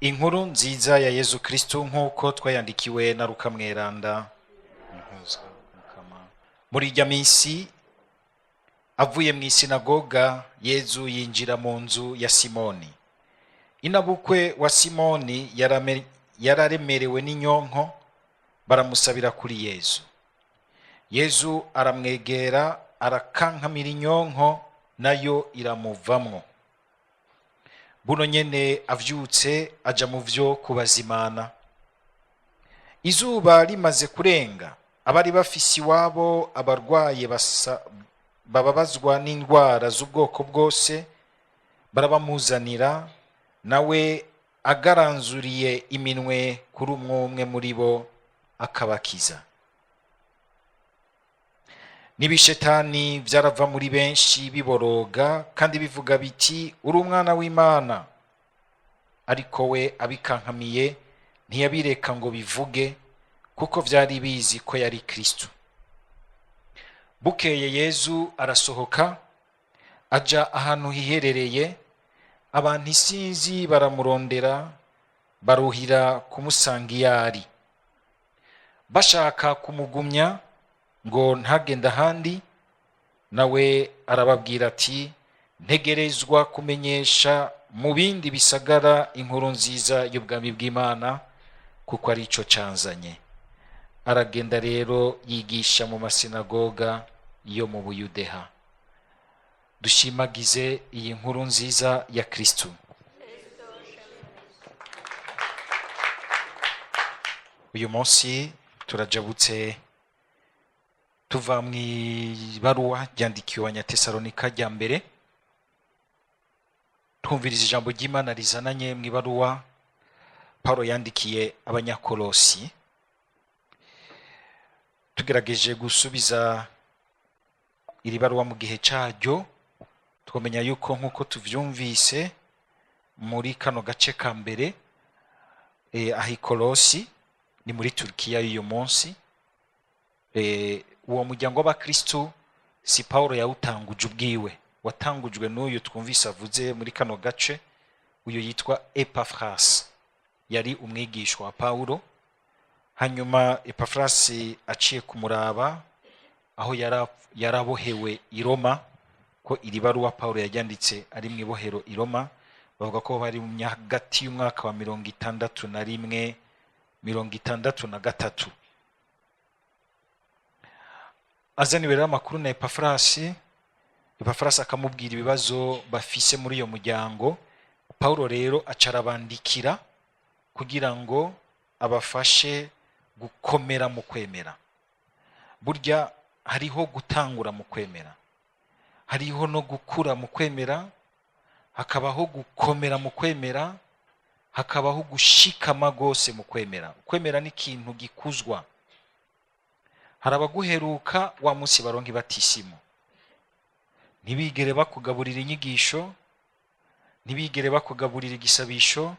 Inkuru nziza ya Yezu Kristu nk'uko twayandikiwe na Luka Mweranda. Muri irya minsi avuye mu isinagoga, Yezu yinjira mu nzu ya Simoni. Inabukwe wa Simoni yararemerewe n'inyonko, baramusabira kuri Yezu. Yezu aramwegera, arakankamira inyonko, nayo iramuvamwo. Buno nyene avyutse aja mu vyo kubazimana. Izuba rimaze kurenga, abari bafise iwabo abarwaye bababazwa n'indwara z'ubwoko bwose barabamuzanira, nawe agaranzuriye iminwe kuri umwe umwe muri bo akabakiza. N'ibishetani vyarava muri benshi biboroga kandi bivuga biti: "Uri umwana w'Imana." Ariko we abikankamiye ntiyabireka ngo bivuge, kuko vyari bizi ko yari Kristo. Bukeye Yezu arasohoka aja ahantu hiherereye, abantu isinzi baramurondera, baruhira kumusanga iyo ari. Bashaka kumugumya ngo ntagende ahandi, nawe arababwira ati: "Ntegerezwa kumenyesha mu bindi bisagara inkuru nziza y'ubwami bw'Imana, kuko ari ico canzanye." Aragenda rero yigisha mu masinagoga yo mu Buyudeha. Dushimagize iyi nkuru nziza ya Kristo. Uyu munsi turajabutse tuva mu ibaruwa ryandikiwe Abanyatesalonika rya mbere, twumviriza ijambo ry'Imana rizananye mu ibaruwa Paulo yandikiye Abanyakolosi. Tugerageje gusubiza iri baruwa mu gihe caryo, twamenya yuko nk'uko tuvyumvise muri kano gace ka mbere, aho i Kolosi ni muri Turkiya y'uyu munsi. Uwo muryango w'abakristo si Paulo yawutanguje ubwiwe, watangujwe n'uyu twumvise avuze muri kano gace, uyu yitwa Epafras, yari umwigishwa wa Paulo. Hanyuma Epafras aciye kumuraba aho yarabohewe i Roma, ko iri baruwa Paulo yajyanditse ari mu ibohero i Roma, bavuga ko bari mu hagati y'umwaka wa 61, 63. Azaniwe rero amakuru na Epafras, Epafras akamubwira ibibazo bafise muri iyo muryango. Paulo rero aca arabandikira kugira ngo abafashe gukomera mu kwemera. Burya hariho gutangura mu kwemera, hariho no gukura mu kwemera, hakabaho gukomera mu kwemera, hakabaho gushikama gose mu kwemera. Kwemera ni ikintu gikuzwa. Hari abaguheruka wa munsi baronka ibatisimu, ntibigere bakugaburira inyigisho, ntibigere bakugaburira igisabisho,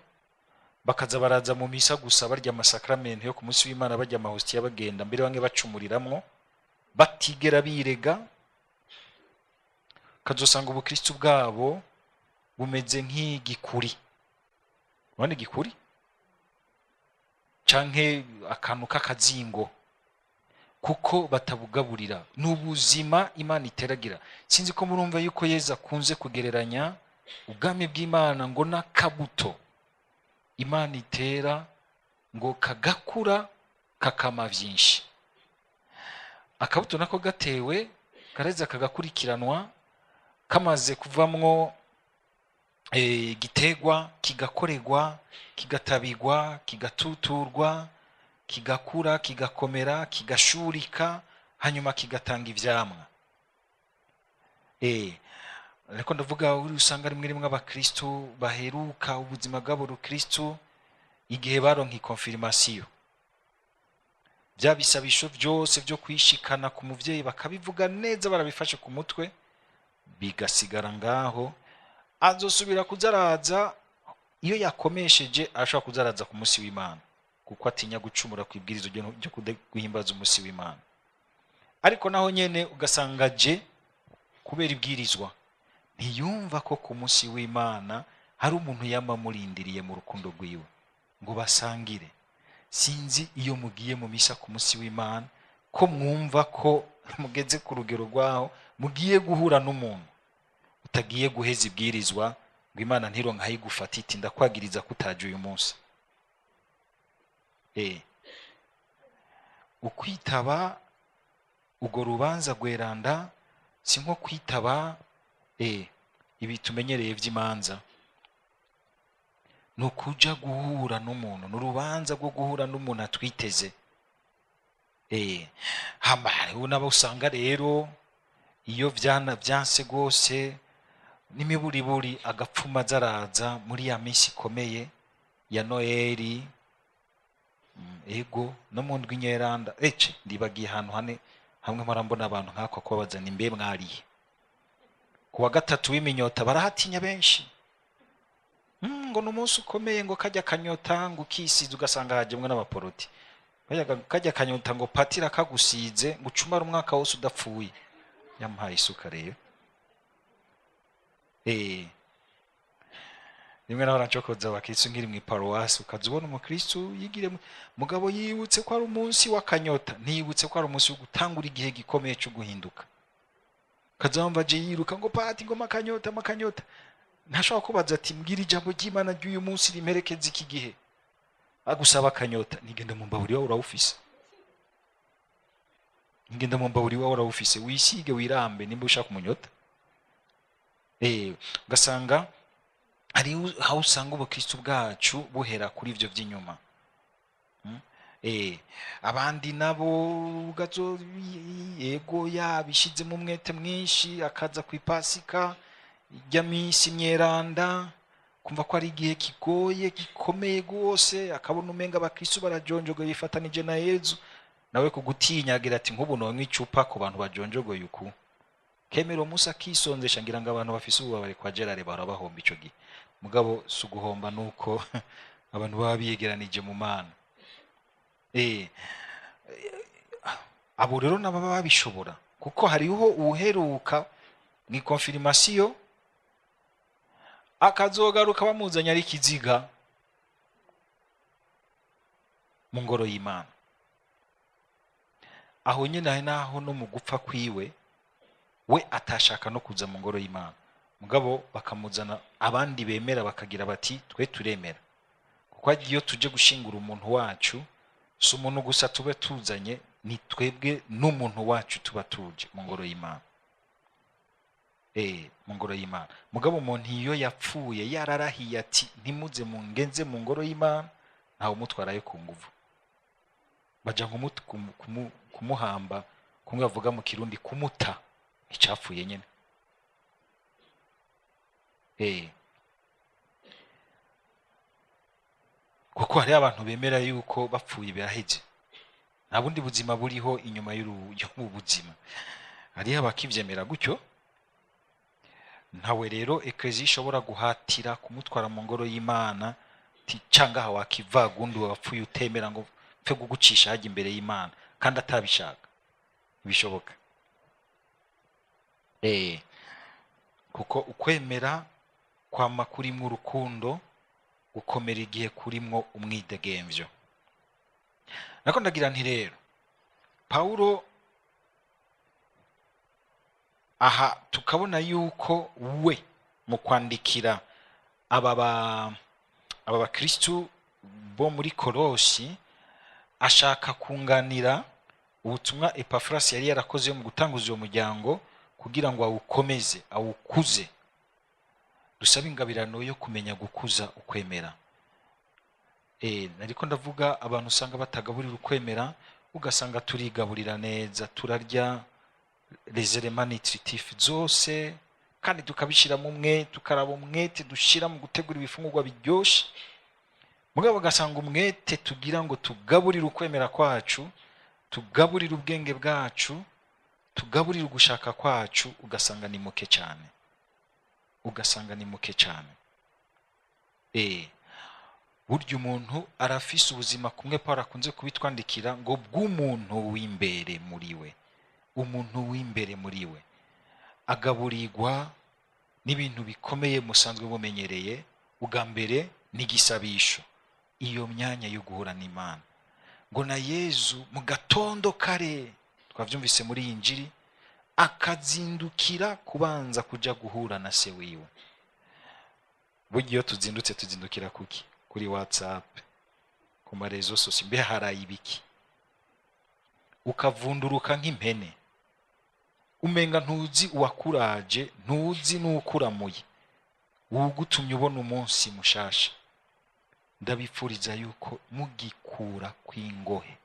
bakaza baraza mu misa gusa barya amasakramentu yo ku munsi w'Imana, barya amahostiya bagenda, mbere bamwe bacumuriramwo batigera birega. Kazosanga ubukristo bwabo bumeze nk'igikuri. Urabona igikuri canke akantu k'akazingo, kuko batabugaburira. Ni ubuzima Imana iteragira. Sinzi ko murumva yuko Yezu akunze kugereranya ubwami bw'Imana ngo n'akabuto Imana itera ngo kagakura kakama vyinshi. Akabuto nako gatewe kareza kagakurikiranwa, kamaze kuvamwo igitegwa kigakorerwa, kigatabigwa, kigatuturwa, kigakura, kigakomera, kigashurika, hanyuma kigatanga ivyamwa. Ariko ndavuga uri usanga rimwe rimwe abakristo baheruka ubuzima bwabo rukristo igihe baronka ikonfirmasiyo, bya bisabisho byose byo kwishikana ku muvyeyi bakabivuga neza barabifashe ku mutwe, bigasigara ngaho. Azosubira kuzaraza iyo yakomesheje, arashobora kuzaraza ku munsi w'Imana, kuko atinya gucumura ku ibwirizo ryo guhimbaza umunsi w'Imana. Ariko naho nyene ugasanga je kubera ibwirizwa ntiyumva ko ku munsi w'Imana hari umuntu yama amurindiriye mu rukundo rwiwe. Ngo basangire. Sinzi iyo mugiye mu misa ku munsi w'Imana ko mwumva ko mugeze ku rugero rwaho mugiye guhura n'umuntu utagiye guheza ibwirizwa, ngo Imana ntironke aho igufata iti: "Ndakwagiriza ko utaje uyu munsi." Ukwitaba urwo rubanza rweranda si nko kwitaba ibi tumenyereye by'imanza. Ni ukuja guhura n'umuntu, ni urubanza rwo guhura n'umuntu atwiteze. Hama hariho n'abo usanga rero iyo vyana vyanse rwose, n'imiburiburi agapfuma azaraza muri ya minsi ikomeye ya Noheli, ego, no mu ndwi nyeranda. Ece ndibagiye ahantu hane hamwe mpora mbona abantu nk'ako kubabazana imbe mwariye ku wa gatatu w'iminyota. Barahatinya benshi, ngo ni umunsi ukomeye, ngo kajya kanyota ngo ukisize, ugasanga hajemwe n'abaporoti. Kajya kanyota ngo patira kagusize ngo ucumare umwaka wose udapfuye. Yamuhaye isuka rero. Rimwe naho rancokoza abakristu nkiri mu iparuwasi, ukaza ubona umukristu yigire mugabo yibutse ko ari umunsi w'akanyota, ntiyibutse ko ari umunsi wo gutangura igihe gikomeye cyo guhinduka. Ukaza wumva aje yiruka ngo: "Pati, ngo makanyota, makanyota." Ntashobora kubaza ati: "Mbwira ijambo ry'Imana ry'uyu munsi rimperekeza iki gihe." Agusaba akanyota. Nigenda mu mbaburi wawe urawufise, nigenda mu mbaburi wawe urawufise, wisige wirambe nimba ushaka umunyota. Ugasanga hari aho usanga ubukristu bwacu buhera kuri ivyo vy'inyuma. Abandi nabo ugazo yego yabishizemo umwete mwinshi, akaza ku ipasika, ijya minsi myeranda, kumva ko ari igihe kigoye gikomeye rwose, akabona umenga abakristu barajonjogoye bifatanije na Yezu, nawe kugutinya agira ati: "Nk'ubu nonywa icupa ku bantu bajonjogoye uku?" Kemera uwo munsi akisonzesha. Ngira ngo abantu bafise ububabare kwa Gerard bahora bahomba ico gihe, mugabo si uguhomba, nuko abantu baba biyegeranije mu Mana. Abo rero nabo baba babishobora, kuko hariho uwuheruka mu ikonfirimasiyo akazogaruka bamuzanye ari ikiziga mu ngoro y'Imana. Aho nyine hari naho no mu gupfa kwiwe we atashaka no kuza mu ngoro y'Imana, mugabo bakamuzana, abandi bemera bakagira bati: "Twe turemera." Kuko iyo tuje gushingura umuntu wacu, si umuntu gusa tube tuzanye, ni twebwe n'umuntu wacu tuba tuje mu ngoro y'Imana, mu ngoro y'Imana. Mugabo umuntu iyo yapfuye yararahiye ati: "Ntimuze mungenze mu ngoro y'Imana," ntawe umutwarayo ku nguvu. Baja kumuhamba kumwe bavuga mu Kirundi kumuta icapfuye nyene. Kuko hariho abantu bemera yuko bapfuye biraheze, nta bundi buzima buriho inyuma y'ubu buzima. Hariho abakivyemera gutyo. Ntawe rero ekleziya ishobora guhatira kumutwara mu ngoro y'Imana ti cangaha wakivagundi wapfuye utemera ngo pfe kugucisha hajya imbere y'Imana kandi atabishaka. Ntibishoboka. Kuko ukwemera kwama kurimwo urukundo, gukomera igihe kurimwo umwidegemvyo. Nako ndagira nti rero Paulo aha tukabona yuko we mu kwandikira aba bakristu bo muri Kolosi ashaka kunganira ubutumwa Epafrasi yari yarakoze mu gutanguza uwo muryango kugira ngo awukomeze, awukuze. Dusabe ingabirano yo kumenya gukuza ukwemera. Nariko ndavuga abantu usanga batagaburira ukwemera, ugasanga turigaburira neza, turarya les éléments nutritifs zose, kandi tukabishiramo umwete, tukaraba umwete dushira mu gutegura ibifungurwa biryoshe, mugabo ugasanga umwete tugira ngo tugaburire ukwemera kwacu, tugaburire ubwenge bwacu, tugaburire ugushaka kwacu, ugasanga ni muke cyane, ugasanga ni muke cyane. Burya umuntu arafise ubuzima, kumwe Paul akunze kubitwandikira ngo bw'umuntu w'imbere muri we. Umuntu w'imbere muri we agaburirwa n'ibintu bikomeye musanzwe mumenyereye. Ubwa mbere ni igisabisho. Iyo myanya yo guhura n'Imana, ngo na Yezu mu gatondo kare, twavyumvise muri iyi njiri, akazindukira kubanza kuja guhura na se wiwe. Burya iyo tuzindutse, tuzindukira kuki? Kuri WhatsApp, ku ma réseaux sociaux. Mbe haraye ibiki? Ukavunduruka nk'impene, umenga ntuzi uwakuraje, ntuzi n'ukuramuye uwugutumye ubona umunsi mushasha. Ndabipfuriza yuko mugikura kw'ingohe,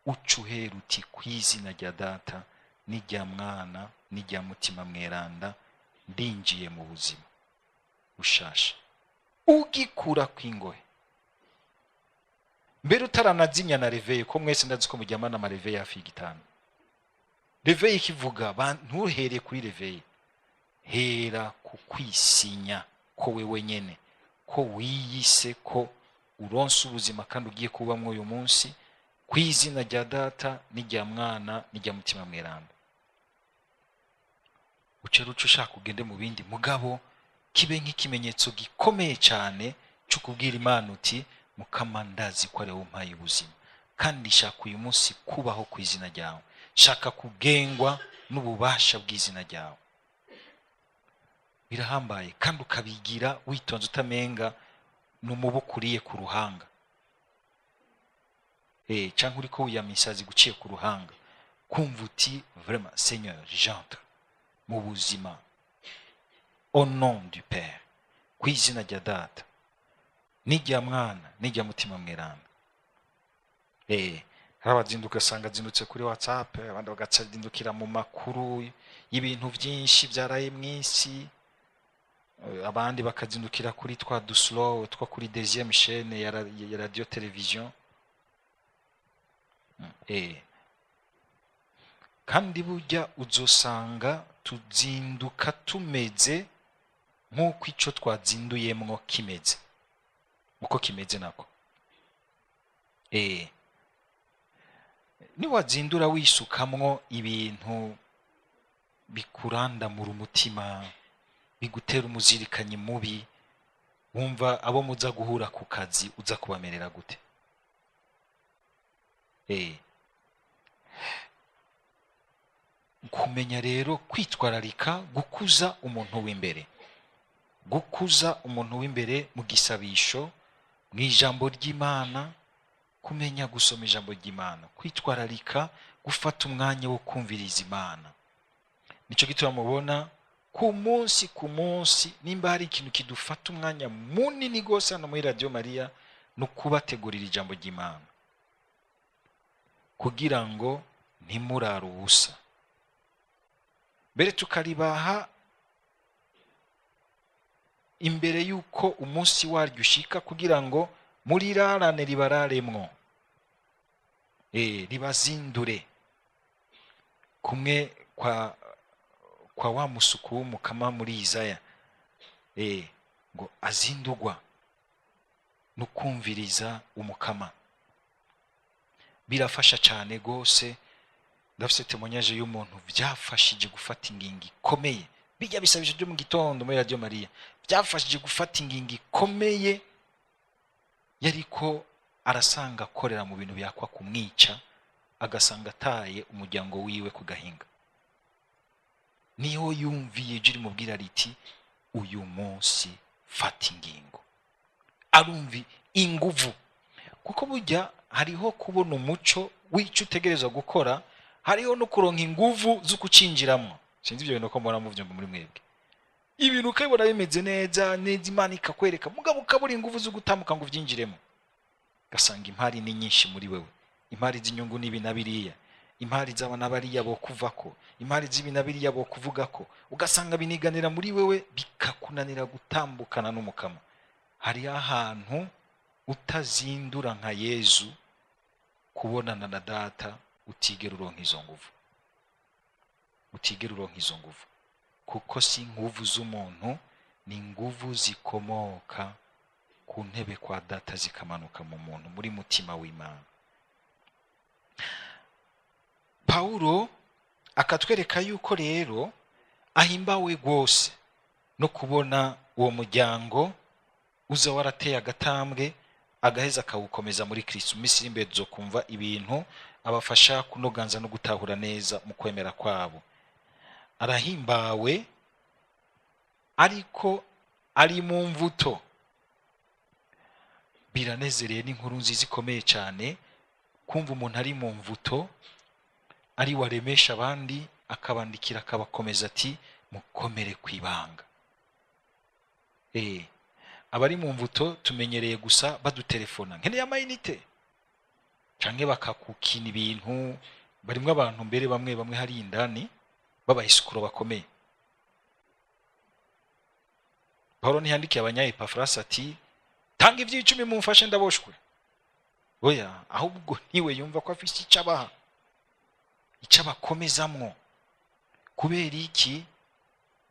uca uhera uti: "Kw'izina rya Data n'irya Mwana n'irya Mutima Mweranda, ndinjiye mu buzima bushasha." Ugikura kw'ingohe, mbere utaranazimya na réveil, ko mwese ndazi ko muryamana ama réveil hafi y'igitanda, réveil ikivuga, ntuhere kuri réveil, hera ku kwisinya ko wewe nyene ko wiyise ko uronse ubuzima kandi ugiye kubamwo uyu munsi, ku izina rya Data n'irya Mwana n'irya Mutima Mweranda. Uce ruca ushaka ugende mu bindi, mugabo kibe nk'ikimenyetso gikomeye cyane cyo kubwira Imana uti: "Mukama, ndazi ko ari wowe umpaye ubuzima, kandi shaka uyu munsi kubaho ku izina ryawe, shaka kugengwa n'ububasha bw'izina ryawe." Birahambaye, kandi ukabigira witonze, utamenga ni umubu ukuriye ku ruhanga cyangwa uriko wiyama isazi guciye ku ruhanga. Kumva uti: "Vraiment, Seigneur, j'entre mu buzima au nom du Père, ku izina rya Data n'irya Mwana n'irya Mutima Mweranda." Hari abazinduka, ugasanga azindutse kuri WhatsApp, abandi bagazindukira mu makuru y'ibintu byinshi byaraye mu isi, abandi bakazindukira kuri twa duslow two kuri deuxième chaîne ya radio télévision. Kandi burya uzosanga tuzinduka tumeze nk'uko ico twazinduyemwo kimeze, uko kimeze nako. Niwazindura wisukamwo ibintu bikurandamura umutima, bigutera umuzirikanyi mubi, wumva abo muza guhura ku kazi uza kubamerera gute? Kumenya rero kwitwararika gukuza umuntu w'imbere, gukuza umuntu w'imbere mu gisabisho, mu ijambo ry'Imana, kumenya gusoma ijambo ry'Imana, kwitwararika gufata umwanya wo kumviriza Imana. Nicyo gituma mubona ku munsi ku munsi, nimba hari ikintu kidufata umwanya munini rwose hano muri Radiyo Mariya, ni ukubategurira ijambo ry'Imana kugira ngo ntimurare ubusa. Mbere tukaribaha imbere y'uko umunsi waryo ushika, kugira ngo murirarane, ribararemwo, ribazindure kumwe kwa wa musuku w'umukama muri Izaya, ngo azindugwa no kumviriza umukama. Birafasha cyane rwose. Ndafise témoignage y'umuntu byafashije gufata ingingo ikomeye. Bijya bisabisho byo mu gitondo muri Radio Mariya byafashije gufata ingingo ikomeye. Yariko arasanga akorera mu bintu byakwa kumwica, agasanga ataye umuryango wiwe ku gahinga. Niho yumviye ijwi rimubwira riti: "Uyu munsi fata ingingo." Arumvi inguvu, kuko burya hariho kubona umuco w'icyo utegerezwa gukora, hariho no kuronka inguvu zo kucinjiramwo. Sinzi ibyo bintu ko mbona muvyumva muri mwebwe. Ibintu ukabibona bimeze neza neza, Imana ikakwereka, mugabo ukabura inguvu zo gutambuka ngo uvyinjiremo. Ugasanga impari ni nyinshi muri wewe, impari z'inyungu n'ibi na biriya, impari z'aba na bariya bo kuvako, impari z'ibi na biriya bo kuvugako, ugasanga biniganira muri wewe, bikakunanira gutambukana n'umukama. Hariho ahantu utazindura nka Yezu kubonana na Data, utigera uronka izo nguvu, utigera uronka izo nguvu, kuko si inguvu z'umuntu, ni inguvu zikomoka ku ntebe kwa Data, zikamanuka mu muntu, muri mutima w'Imana. Pawulo akatwereka yuko rero ahimbawe rwose no kubona uwo muryango uza warateye agatambwe. Agaheza akawukomeza muri Kristo. Mu minsi iri imbere tuzokumva ibintu abafasha kunoganza no gutahura neza mu kwemera kwabo. Arahimbawe, ariko ari mu mvuto. Biranezereye, n'inkuru nziza ikomeye cyane kumva umuntu ari mu mvuto ari waremesha abandi, akabandikira, akabakomeza ati: "Mukomere ku ibanga." Abari mu mvuto tumenyereye gusa badutelefona: "Nkeneye ama unités," canke bakakukina ibintu. Barimwo abantu mbere bamwe bamwe hari indani b'abahisikuro bakomeye. Paulo ntiyandikiye Abanyaepafurasi ati: "Tanga iby'icumi mumfashe, ndaboshwe." Oya, ahubwo ntiwe yumva ko afise icyo abaha, icyo abakomezamwo. Kubera iki?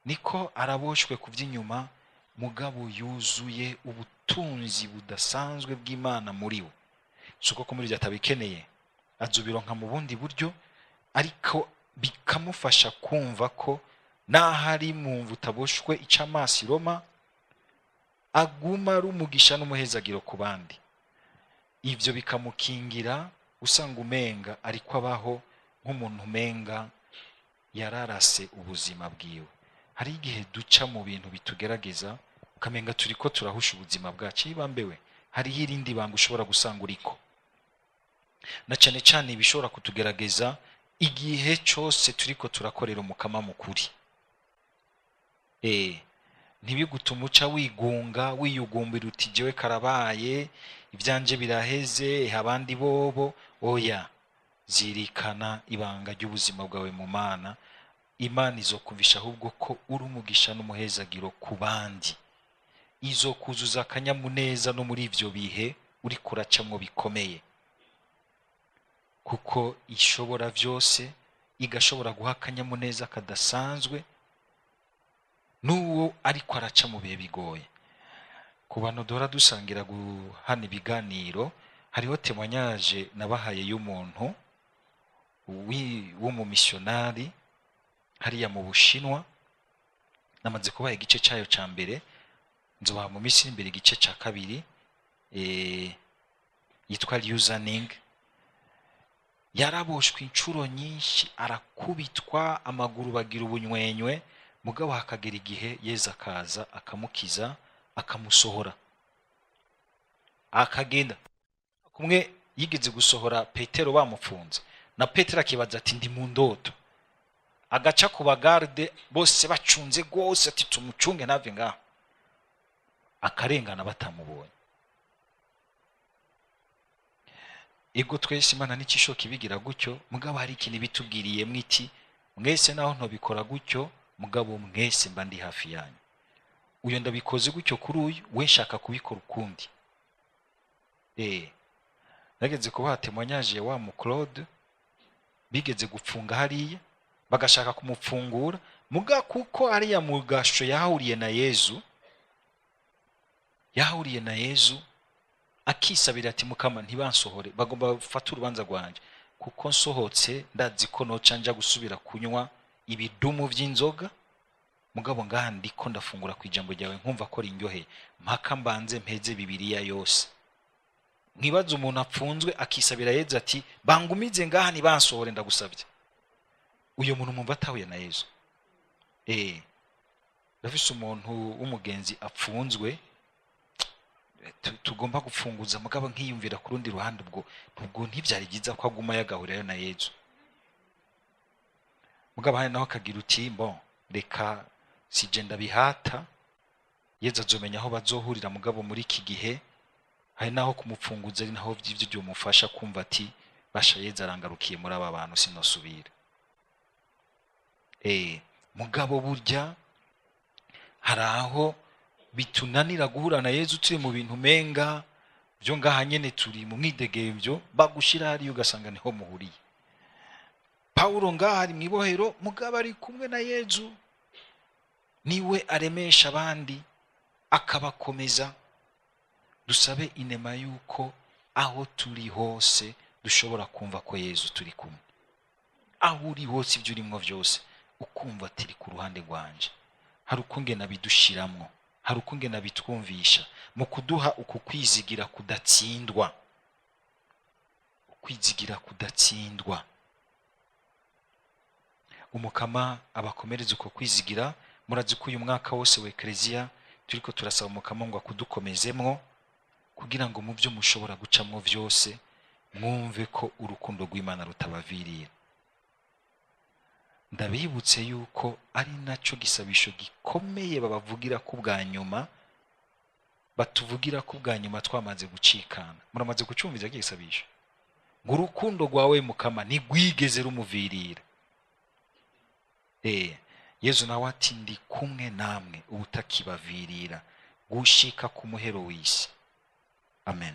Niko araboshwe ku by'inyuma, mugabo yuzuye ubutunzi budasanzwe bw'Imana muri we. Si uko muri ibyo atabikeneye, azubironka mu bundi buryo, ariko bikamufasha kumva ko n'aho ari mu mvu utaboshwe ica amaso i Roma, aguma ari umugisha n'umuhezagiro ku bandi. Ibyo bikamukingira usanga umenga ariko abaho nk'umuntu umenga yararase ubuzima bwiwe. Hari igihe duca mu bintu bitugerageza, ukamenga turi ko turahusha ubuzima bwacu. Ibambewe, hariho irindi banga ushobora gusanga uriko, na cyane cyane ibishobora kutugerageza igihe cyose turiko turakorera Umukama mukuri. Ntibigutume uca wigunga, wiyugumbira uti: "Jewe karabaye, ibyanje biraheze, abandi bobo." Oya, zirikana ibanga ry'ubuzima bwawe mu Mana. Imana izokumvisha ahubwo ko uri umugisha n'umuhezagiro ku bandi, izokuzuza akanyamuneza no muri ibyo bihe uri kuracamwo bikomeye, kuko ishobora byose, igashobora guha akanyamuneza kadasanzwe n'uwo ariko araca mu bihe bigoye. Ku bantu duhora dusangira guhana ibiganiro, hariho témoignage nabahaye y'umuntu w'umumisiyonari hariya mu Bushinwa. Namaze kubaha igice cyayo cya mbere, nzobaha mu minsi iri imbere igice cya kabiri. Yitwa Liuzaning. Yaraboshwe inshuro nyinshi, arakubitwa, amaguru bagira ubunywenywe, mugabo hakagera igihe Yezu akaza akamukiza, akamusohora, akagenda. Kumwe yigeze gusohora Petero bamupfunze, na Petero akibaza ati: "Ndi mu ndoto?" Agaca ku bagarde bose bacunze rwose, ati: "Tumucunge ntave ngaho." Akarengana batamubonye. Ego, twese Imana ntikishoka ibigira gutyo, mugabo hari ikintu ibitubwiriye mwiti: "Mwese naho ntobikora gutyo, mugabo mwese mba ndi hafi yanyu. Uyu ndabikoze gutyo kuri uyu, we nshaka kubikora ukundi." Nageze kubaha témoignage ya wa mu Claude bigeze gupfunga hariya, bagashaka kumupfungura, muga kuko hariya mu gasho yahuriye na Yezu, yahuriye na Yezu, akisabira ati: "Mukama, ntibansohore, bagomba bafate urubanza rwanjye, kuko nsohotse ndazi ko noca nja gusubira kunywa ibidumu by'inzoga. Mugabo ngaha ndiko ndafungura ku ijambo ryawe, nkumva ko rinyoheye, mpaka mbanze mpeze Bibiliya yose." Nkibaza umuntu apfunzwe akisabira Yezu ati: "Bangumize ngaha, ntibansohore, ndagusabye." Uyo muntu mwumva atahuye na Yezu? Ndafise umuntu w'umugenzi apfunzwe, tugomba gupfunguza, mugabo nkiyumvira ku rundi ruhande, ubwo ntibyari byiza ko aguma yagahurirayo na Yezu. Mugabo hari naho akagira uti: "Bon, reka sije ndabihata, Yezu azomenya aho bazohurira." Mugabo muri iki gihe hari naho kumupfunguza ari naho vy'ivyo byomufasha kumva ati: "Basha, Yezu arangarukiye muri aba bantu, sinosubira." Mugabo burya hari aho bitunanira guhura na Yezu turi mu bintu menga byo ngaha nyene, turi mu mwidegemvyo, bagushira hariya ugasanga niho muhuriye. Pawulo ngaha ari mw'ibohero, mugabo ari kumwe na Yezu, niwe aremesha abandi, akabakomeza. Dusabe inema yuko aho turi hose dushobora kumva ko Yezu turi kumwe. Aho uri hose, ibyo urimwo byose, ukumva ati: "Iri ku ruhande rwanje." Hari ukungena bidushiramwo. Hari ukungene abitwumvisha mu kuduha uku kwizigira kudatsindwa, ukwizigira kudatsindwa. Umukama abakomereze uko kwizigira. Murazi ko uyu mwaka wose wa Ekereziya turiko turasaba Umukama ngo akudukomezemwo, kugira ngo mu byo mushobora gucamwo vyose mwumve ko urukundo rw'Imana rutabavirira. Ndabibutse yuko ari naco gisabisho gikomeye babavugira ko bwa nyuma, batuvugira ko bwa nyuma twamaze gucikana. Muramaze gucumviza gisabisho ngo urukundo rwawe Mukama ntigwigeze rumuvirira. Yezu nawe ati ndi kumwe namwe ubutakibavirira gushika ku muhero w'isi. Amen.